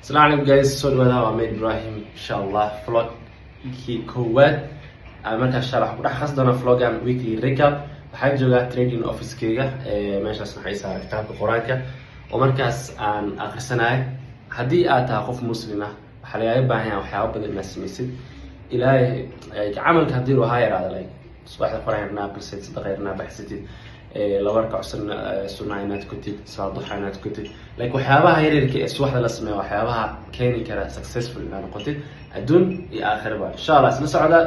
Asalaamu calaykum guys, soo dhawaada. Waa Med Ibrahim. Insha Allah vlogkii koowaad aan markaa insha Allah ku dhex khas doona vlogan weekly recap. Waxaan joogaa trading officekeyga. Meeshaas waxay saaran kitaabka Qur-aanka oo markaas aan akhrisanayo. Haddii aad tahay qof Muslim ah, waxaa lagaaga baahan yahay waxyaabo badan inaad samaysid. Ilaahay camalka haddii uu haa yaraado, like subaxda farax yarnaa aqrisatid, sadaqa yarnaa baxsatid, laba rakac sunna inaad tukatid, salaad duxa inaad tukatid, like waxyaabaha yaryarka ee subaxda la sameeyo, waxyaabaha keeni kara successful inaad noqotid adduun iyo aakhiraba. Insha Allah isla socda,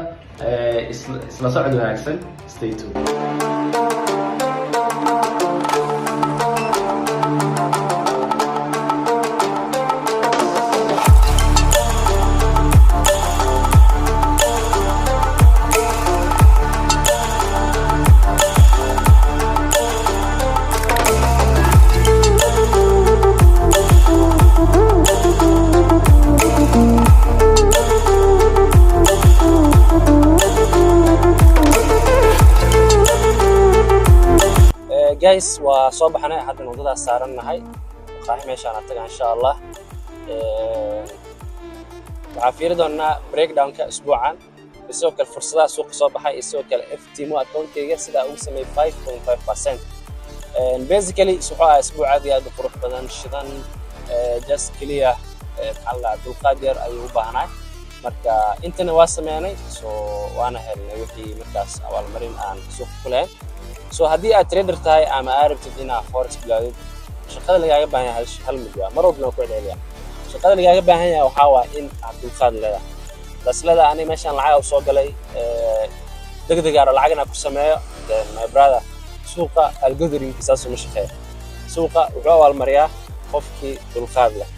isla socod wanaagsan. Stay tuned. Guys, waa soo baxnay, haddana waddadaas saaran nahay. Maqaaxi meeshaan taga insha Allah. Waxaa fiiri doonaa breakdownka isbuucan iyo sidoo kale fursadaha suuqa soo baxay iyo sidoo kale FTMO account-kayga sidaa ugu sameeyey 5.5%. Basically wuxuu ahaa isbuuc aad iyo aad u qurux badan, shidan, just keliya maxaa la dhahaa, dulqaad yar ayuu u baahnay. Marka intana waa sameynay, so waana helnay wixii markaas abaalmarin aan suuqa ku lahayn. So haddii aad trader tahay ama aad rabtid inaad forex bilaawdid, shaqada lagaaga baahan yahay hal mid waa, mar walbana waan ku celceliyaa, shaqada lagaaga baahan yahay waxaa waa in aad dulqaad leedahay. Taas leedahay, ani meeshaan lacag u soo galay, degdeg aaro lacag inaan ku sameeyo, then my brother, suuqa algorithmka saas uma shaqeeya. Suuqa wuxuu abaalmariyaa qofkii dulqaad leh.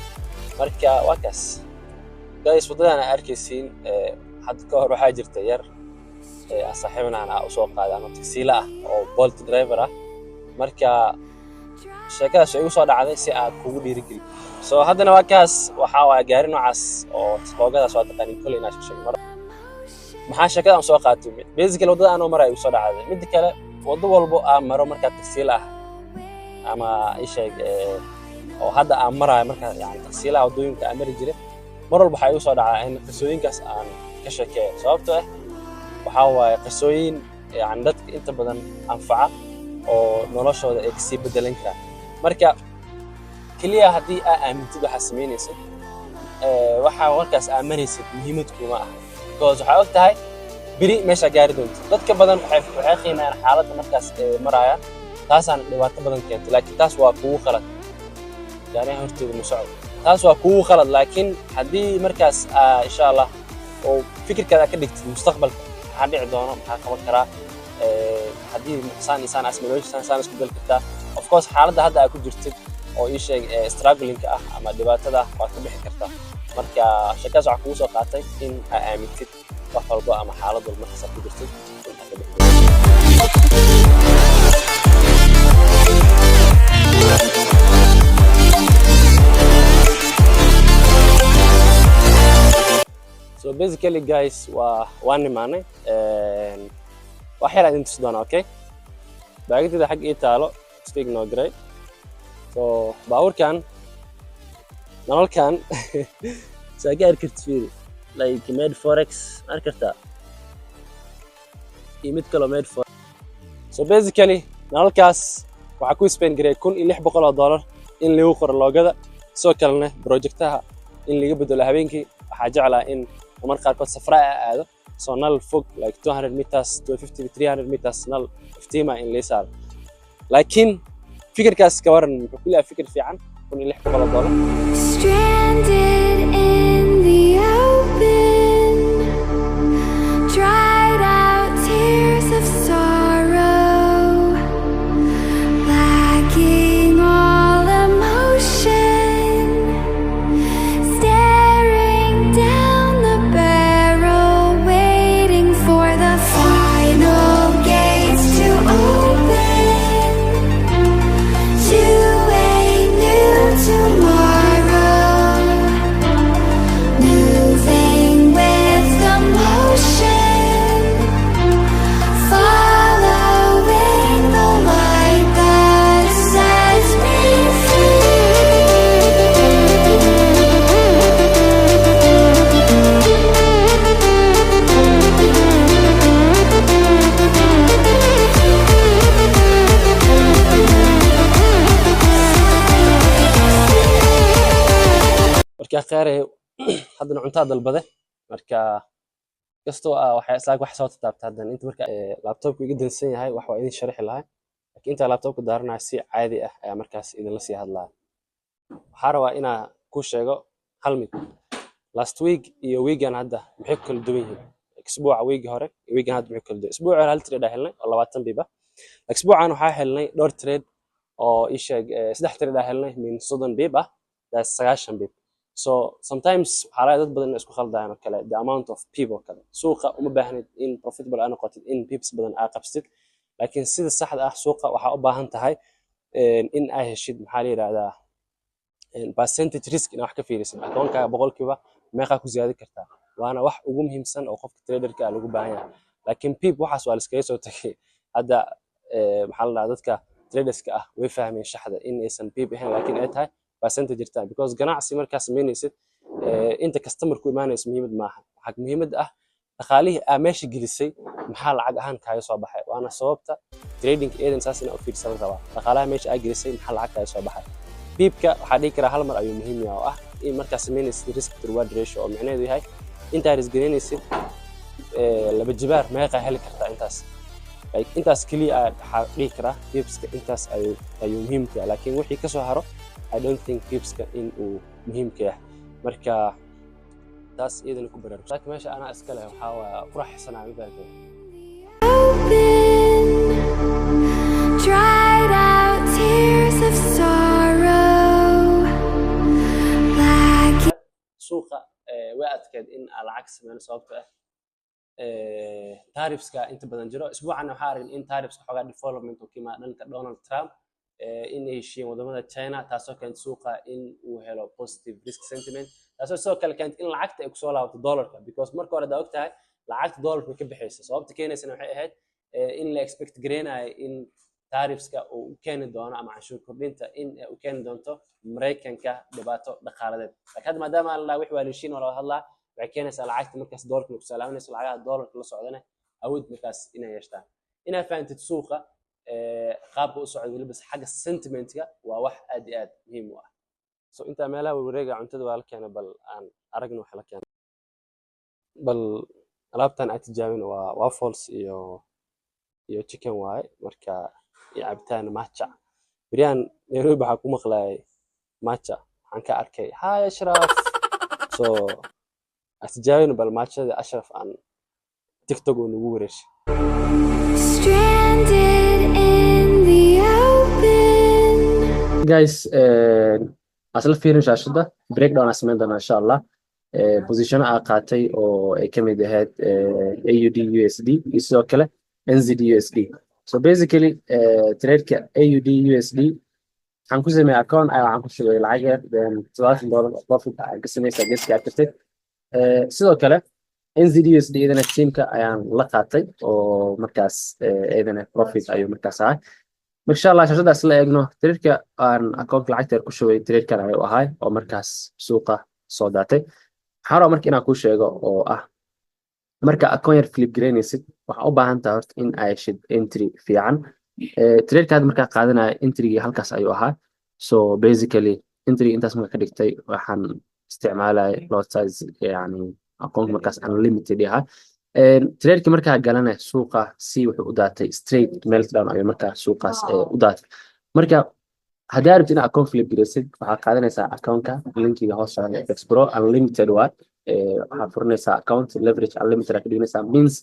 Marka waa kaas guys, waddadan aad arkaysiin. Hadda ka hor waxaa jirta yar aan saaxiibanahan ah usoo qaaday ama tagsiile ah oo Bolt driver ah. Marka sheekadaas way igu soo dhacday si aad kugu dhiirigeliyo. So haddana waa kaas, waxaa waaya gaari noocaas oo loogadaas waa taqaanin kolley inaa sheeg. Mar maxaa sheekada aan soo qaatay? Basically waddada aanoo maraya igu soo dhacday. Midda kale, waddo walbo aan maro markaa tagsiile ah ama isheeg oo hadda aan maraayo, markaa yani tagsiilaha waddooyinka aan mari jiray, mar walba waxaa igu soo dhacdaa in qisooyinkaas aan ka sheekeeyo, sababtoo ah waxaa waaye qisooyin yani dadka inta badan anfaca oo noloshooda ay kasii bedelan karaan. Marka keliya haddii aa aamintid waxaa samaynaysid, waxaa markaas aaminaysid muhiimad kuma aha, because waxaa og tahay beri meeshaa gaari doonto. Dadka badan waxay qiimeeyaan xaaladda markaas ay marayaan, taasaan dhibaato badan keentay, laakiin taas waa kugu qalad. Gaariyaha hortooda ma socdo, taas waa kugu qalad. Laakiin haddii markaas insha Allah oo fikirkaada ka dhigtid mustaqbalka maxaa dhici doono, maxaa qaban karaa, haddii saan iyo saan asmalooshi saan saan isku bedeli kartaa, of course xaaladda hadda aad ku jirtid oo ii sheeg strugglingka ah ama dhibaatada ah waad ka bixi kartaa. Marka sheekadaas waxaa kugu soo qaatay in aa aamintid wax walbo ama xaalad walba markaas aad ku jirtid in aad ka bixi doonto. So basically guys, waan nimaanay. Wax yar aan idin tusi doonaa. Okay, baagadeeda xag ii taalo, iska ignore garay. So baabuurkan nalalkan saa ka arki kartid, fiiri, like Made Forex ma arki kartaa iyo mid kaloo Made Forex. So basically nalalkaas waxaa ku spend garay $1,600 in lagu qoro loogada. Sidoo kalena projectaha in laga bedelo. Habeenkii waxaa jeclaa in marmar qaarkood safra a aado, so nal fog like 200 meters, 250, 300 meters nal iftiima in lii saaro. Laakiin fikirkaas ka waran? Muxuu ku leeyahay fikir fiican, $1,600. Stranded in the open, dried out tears of sorrow, lacking all emotion, staring down the barrel, waiting for the final gates to open to a new tomorrow. Marka kheyre, haddana cuntaa dalbade. Marka kastoo ah waxay islaag wax soo taabta haddana inta marka laptopku iga dansan yahay, wax waa idin sharixi lahaa, laakiin intaa laptopka daaranayo si caadi ah ayaa markaas idinla sii hadlaya. Waxaa rabaa inaa ku sheego hal mid: last week iyo weegan hadda maxay ku kala duwan yihiin? Isbuuca weegi hore iyo weegan hadda maxay ku kala duwan? Isbuuca hore hal trade aa helnay oo 20 pip ah. Isbuucan waxaa helnay dhowr trade oo ii sheeg, saddex trade aa helnay min 30 pip ah, that's 90 pip. So sometimes waxaa laga dad badan inay isku khaldayaan oo kale the amount of pip oo kale. Suuqa uma baahnid in profitable aa noqotid in pips badan aa qabsatid, laakiin sida saxda ah suuqa waxaa u baahan tahay in aa heshid, maxaa la yidhahdaa, percentage risk inaad wax ka fiirisid. Akoonkaaga boqolkiiba meeqaa ku ziyaadi kartaa? Waana wax ugu muhiimsan oo qofka traderka ah lagu baahan yahay. Laakiin pip waxaas waa la iskaga soo tagay hadda. Maxaa la dhahaa, dadka traderska ah way fahmeen shaxda in aysan pip ahayn, laakiin ay tahay percentage jirtaan, because ganacsi markaa samaynaysid, inta customer ku imaanayso muhiimad maaha. Waxaa muhiimad ah dhaqaalihii aa meesha gelisay maxaa lacag ahaan kaaga soo baxay. Waana sababta trading eedan saas inaa u fiirsan rabaa: dhaqaalaha meesha aa gelisay maxaa lacag kaaga soo baxay. Pipka waxaa dhihi karaa hal mar ayuu muhiim yahay, oo ah in markaa samaynaysid risk to reward ratio, oo micnaheedu yahay intaa risk garaynaysid laba jibaar meeqaa heli kartaa intaas. Like intaas keliya aa waxaa dhihi karaa pipska intaas ayuu muhiim ku yahay, laakiin wixii kasoo haro I don't think pipska in uu muhiim ka yahay. Marka taas iyadana ku baraarug. Laakiin meesha anaa iska leh, waxaa waa ku raaxaysanaya, ma fahamtay? Open, dried out tears of sorrow, black Suuqa way adkeed in aan lacag sameyno, sababto ah tariffska inta badan jiro. Isbuucan waxaa aragn in tariffska xoogaa development uu ka yimaado dhanka Donald Trump, in ay heshiiyeen wadamada China, taasoo keentay suuqa in uu helo positive risk sentiment, taasoo sidoo kale keentay in lacagta ay kusoo laabato dollarka, because marka hore hadaa ogtahay lacagta dollarka way ka baxaysa. Sababta keenaysana waxay ahayd in la expect gareynayo in tariffska uu u keeni doono ama canshuur kordhinta in ay u keeni doonto Maraykanka dhibaato dhaqaaladeed. Laakiin hadda maadaama aan la wix waa la heshiin oo la hadlaa, waxay keenaysaa lacagta markaas dollarka ku salaamanayso, lacagaha dollarka la socdana awood markaas inay yeeshtaan. Inaad fahantid suuqa qaabka u socdo, weliba xagga sentimentka, waa wax aad iyo aad muhiim u ah. So intaa meelaha wareega, cuntada waa la keena. Bal aan aragno waxa la keena. Bal alaabtan aad tijaabin waa waffles iyo chicken waaye. Marka iyo cabitaan matcha. Beryahan Nairobi waxaa ku maqlayay matcha, waxaan ka arkay, "Hi Ashraf." So aan tijaabin bal matchada Ashraf aan TikTok uu nagu wareershay. Stranded in the open. Guys, asla fiirin shaashada, breakdown aan samayn doonaa insha Allah. Positiono aa qaatay oo ay ka mid ahayd AUD USD iyo sidoo kale NZD USD. So basically tradeka AUD USD waxaan ku sameeyey account ayaa waxaan ku shubay lacag yar, then $70 oo profit aan ka sameysay geeska aad kartid. Sidoo kale NZD USD iyadana teamka ayaan la qaatay oo markaas iyadana profit ayuu markaas ahay. Marka insha Allah shaashadaas la eegno tradeka aan account lacagta yar ku shubay, tradekan ayuu ahay oo markaas suuqa soo daatay. Waxaan rabaa marka inaan kuu sheego oo ah marka account yar flip garaynaysid, waxaa u baahan tahay horta in ay heshid entry fiican. Tradeka hadda markaa qaadanaya, entrygii halkaas ayuu ahaa. So basically entry intaas marka ka dhigtay, waxaan isticmaalaya lot size, yani account markaas unlimited ahaa. Tradeki markaa galana, suuqa si wuxuu u daatay straight meltdown ayuu markaa suuqaas u daatay. Marka haddii aad rabtid inaad account flip garaysid, waxaad qaadanaysaa accountka linkiga hoos socda, FX Pro unlimited waa. Waxaad furanaysaa account, leverage unlimited aad ka dhiganaysaa, means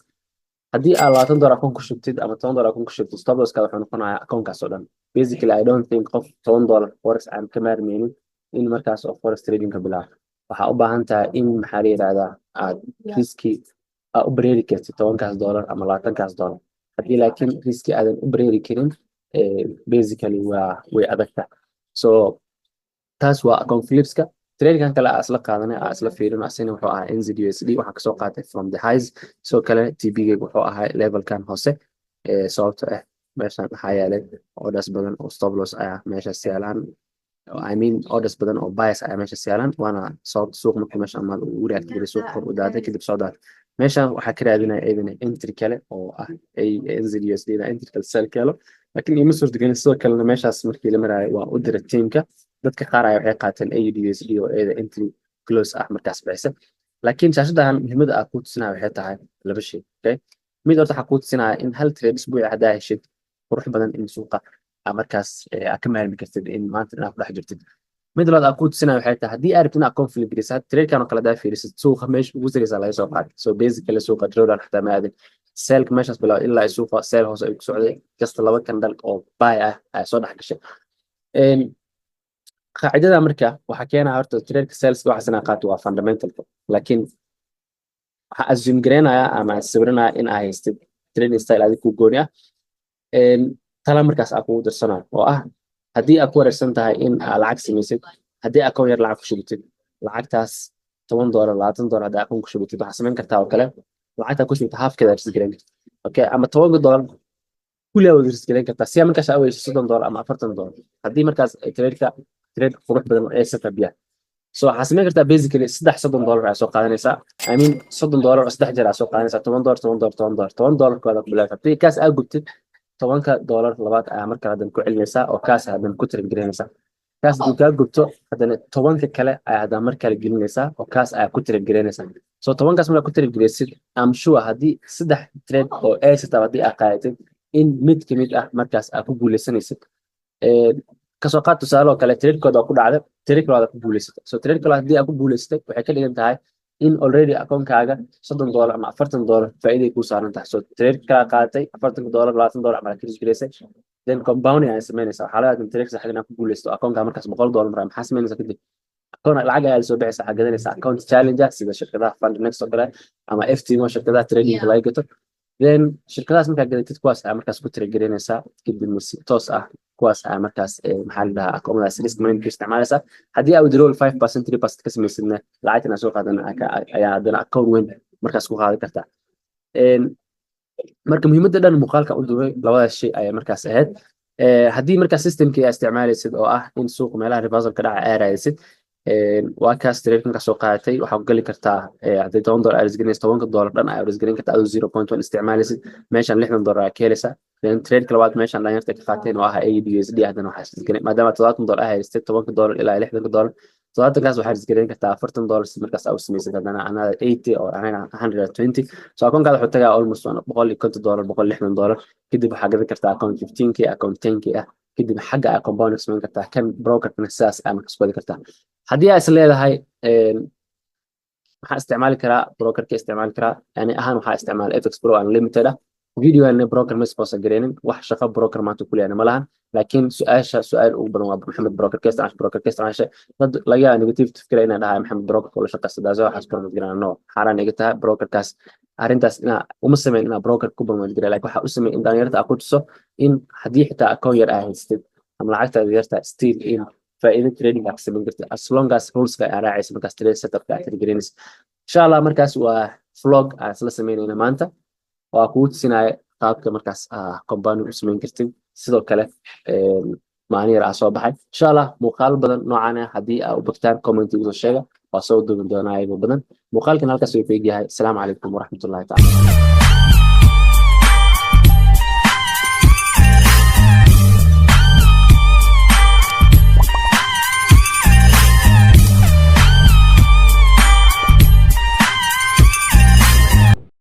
haddii aad $20 account ku shubtid ama $10 account ku shubtid, stop losska wuxuu noqonayaa accountkaas oo dhan. Basically I don't think qof $10 forex aan ka maarmeynin in markaas oo forex trading ka bilaabo. Waxaa u baahan tahay in, maxaa la yidhahdaa, aad riski aad u bareeri kartid tobankaas dollar ama labaatankaas dollar. Haddii laakiin riski aadan u bareeri karin, basically waa way adagta. So taas waa account flipska. Tradekan kale aa isla qaadanay, aa isla fiirino, asina wuxuu ahaa NZD USD. Waxaa kasoo qaatay from the highs. Sidoo kale TP-gayga wuxuu ahaa levelkan hoose, sababto ah meeshan waxaa yaalay orders badan oo stop loss ayaa meeshaas yaalaan, I mean orders badan oo bias ayaa meeshaas yaalaan. Waana sababta suuq markuu meesha amaad uu react garay, suuq kor u daatay, kadib soo daatay. Meeshan waxaa ka raadinaya iyadana entry kale oo ah NZD USD da entry kale sell ka helo, laakiin iima suurtagelin. Sidoo kalena meeshaas markii la maraayo waa u diray teamka. Dadka qaar ayaa waxay qaateen AUD USD oo iyada entry Close ah markaas bixisa. Laakiin shaashadan muhiimada aa kuu tusinaya waxay tahay laba shay. Okay, mid horta waxaa kuu tusinaya in hal trade isbuuci haddaa heshid qurux badan in suuqa aa markaas aa ka maarmi kartid in maanta inaad ku dhex jirtid. Mid labaad aa kuu tusinaya waxay tahay haddii aad rabtid inaad account flip gelisid, tradekan oo kale hadaa fiirisid, suuqa meesha ugu sareysa laga soo qaaday. So basically suuqa drawdown xataa ma aadin. Sellka meeshaas bilaw ilaa ay suuqa sell hoose ay ku socday, just laba candle oo buy ah ayaa soo dhex gashay. Qaacidada marka waxaa keenaya horta tradeka sellska waxaas inaa qaato waa fundamentalka, laakiin waxaa assume gareynaya ama sawiranaya in aa haystid trading style adig ku gooni ah. Tala markaas aa kugu darsanayo oo ah haddii aad ku wareersan tahay in aa lacag samaysid, haddii akoon yar lacag ku shubtid, lacagtaas $10, $20 haddii akoon ku shubtid, waxaa samayn kartaa oo kale lacagtaa ku shubta halfkeeda risk gareyn karta, okay, ama $10 kulligaa wada risk gareyn kartaa si aa markaas aa weyso $30 ama $40. Haddii markaas tradeka trade qurux badan oo ay setup yahay, so waxaa samayn kartaa basically saddex $30 ayaa soo qaadanaysaa, I mean $30 oo saddex jeer ayaa soo qaadanaysaa, $10, $10, $10, $10 kooda ku bilaabi. Haddii kaas aa gubtid, $10 labaad ayaa markale haddana ku celinaysaa oo kaas haddana ku trade gareynaysaa. Kaas hadduu kaa gubto, haddana 10-ka kale ayaa haddana mar kale gelinaysaa oo kaas ayaa ku trade gareynaysaa. So 10-kaas markaa ku trade gareysid, I'm sure haddii saddex trade oo A setup haddii aa qaadatid in mid kamid ah markaas aa ku guuleysanaysid. Kasoo qaad tusaale oo kale trade-kooda ku dhacday, trade kale ku guuleysatay. So trade kale haddii aa ku guuleysatay, waxay ka dhigan tahay in already akoonkaaga $30 ama $40 faa'iiday kuu saaran tahay. So trade kala qaadatay $40, $20 ama ka garaysay, then compounding ayaa samaynaysaa. Waxaa laga yaabaa in trade saxda inaad ku guuleysato, akoonkaa markaas $100 maraa. Maxaa samaynaysaa kadib? Akoon lacag ayaa soo bixaysa, waxaa gadanaysaa account challenger sida shirkadaha FundedNext oo kale ama FTMO, shirkadaha trading laga gato. Then shirkadahaas markaa gadatid, kuwaas ayaa markaas ku trade gareynaysaa. Kadibna si toos ah kuwaas ayaa markaas, maxaa la dhahaa, akoonadaas risk management isticmaalaysaa. Haddii aa withdrawal 5%, 3% ka samaysidna, lacagtan aa soo qaadan ayaa haddana account weyn markaas ku qaadan kartaa. Marka muhiimadda dhan muuqaalka u duubay labadaas shay ayaa markaas ahayd. Haddii markaas systemkii aa isticmaalaysid oo ah in suuq meelaha reversal ka dhaca aa raadisid, waa kaas trade markaa soo qaadatay, waxaa ku gali kartaa haddii $10 aa risk garinaysa, $10 dhan ayaa risk garin kartaa adoo 0.1 isticmaalaysid. Meeshan $60 ayaa ka helaysaa. Then trade labaad meeshan dhalinyarta ka qaateen oo ah AUD USD, haddana waxaa risk garin maadaama $70 aa haystay, $10 ilaa $60, 70-kaas waxaa risk garin kartaa $40 si markaas aa u samaysid haddana another 80 or 120. So akoonkaada wuxuu tagaa almost $150, $160. Kadib waxaa gadan kartaa account 15K, account 10K ah. Kadib xagga aa compound samayn kartaa, kan brokerkana sidaas aa markaas ku wadi kartaa. Haddii aa is leedahay maxaa isticmaali karaa, brokerka isticmaali karaa, yani ahaan waxaa isticmaala FX Pro Unlimited ah. Videogan broker ma sponsor gareynin, wax shaqo broker maanta ku leeyahay ma lahan. Laakiin su-aasha su-aal ugu badan waa "Maxamed, broker ka isticmaasha, broker ka isticmaasha?" Dad laga yaaba negative fikra inay dhahay "Maxamed broker kula shaqeysta," daas waxaas promote garana. No, xaaraan iga tahay brokerkaas arrintaas inaa uma sameyn inaa broker ku promote gareyo, laakiin waxaa u sameyn in dhalinyarta aa ku tuso in haddii xitaa account yar aa haystid ama lacagtaada yarta, still in faa'iido trading aa ka samayn kartid as long as ruleska aa raacaysa markaas trade setupka aa trade gareynaysa, insha Allah. Markaas waa vlog aan isla sameynayna maanta waa kugu tusinaya qaabka markaas compounding u samayn kartid. Sidoo kale maalin yar aa soo baxay. Insha Allah muuqaalo badan noocan ah haddii aa u bogtaan, comment igu soo sheega, waa soo duubin doonaa iyago badan. Muuqaalkan halkaas way ku egyahay. Asalaamu calaykum waraxmatullahi tacala.